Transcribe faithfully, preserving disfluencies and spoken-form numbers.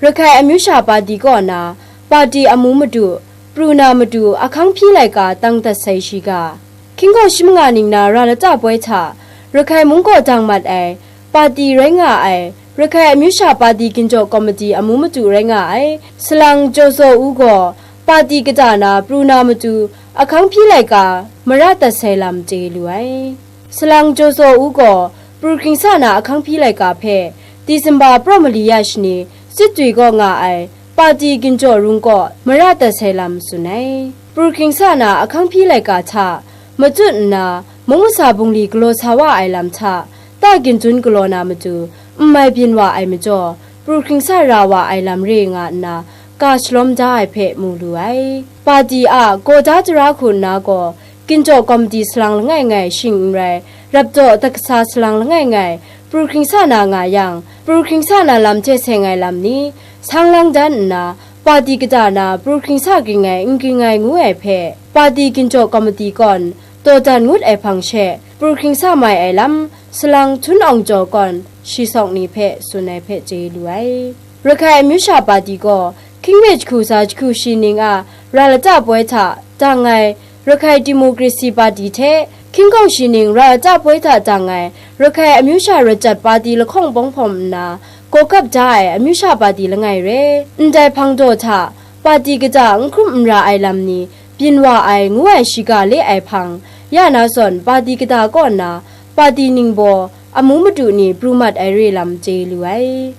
Rakhai Amyu Sha Pati kaw na, pati amu madu, pru na matu ahkang hpyi laika tang dat sai shiga, hkying kaw shi manga ning na ra lata poi hta, Rakhai mung kaw dang mat ai, pati rai nga ai, Rakhai Amyu Sha Pati Ginjaw Komiti amu madu rai nga ai, Salang Jaw Zaw U gaw, pati kata na pru na matu ahkang hpyi laika mara dat sai lam chye lu ai. Salang Jaw Zaw U gaw, pru hkring sa na ahkang hpyi laika hpe, Disemba praw mali ya shani, Sitdwi kaw nga ai, pati ginjaw rung kaw mara dat sai lam tsun ai. Pru hkring sa na ahkang hpyi laika hta, matut nna, mung masa bungli galaw sa wa ai lam hta, ta ginjun galaw na matu, n mai byin wa ai majaw, pru hkring sa ra wa ai lam re nga nna, ka shalawm da ai hpe mu lu ai. Pati a gaw da tara hku nna gaw, Ginjaw Komiti salang langai ngai shing n rai, rapdaw adat kasa salang langai ngai, pru hkring sa na nga yang, pru hkring sa na lam hte seng ai lam ni, sang lang dan nna, pati kata na pru hkring sa ging ai n ging ai ngu ai hpe, pati Ginjaw Komiti kawn, dawdan ngut ai hpang she, pru hkring sa mai ai lam, salang Htun Awng Jaw kawn, shi sawk ni hpe tsun ai hpe chye lu ai. Rakhai Amyu Sha Pati gaw, hkying re jahku sa jahku shi ning a ra lata poi hta dang ai Rakhai Democracy Pati hte, hkying kawng shi ning ra lata poi hta dang ai Rakhai Amyu Sha Rachyat Pati lahkawng bawng hpawm nna, gaw kap da ai Amyu Sha Pati langai re. Ndai hpang daw hta, pati kata n hkrum n ra ai lam ni byin wa ai ngu ai shiga le ai hpang, ya na zawn pati kata kaw nna, pati ningbaw, amu madu ni pru mat ai re lam chye lu ai.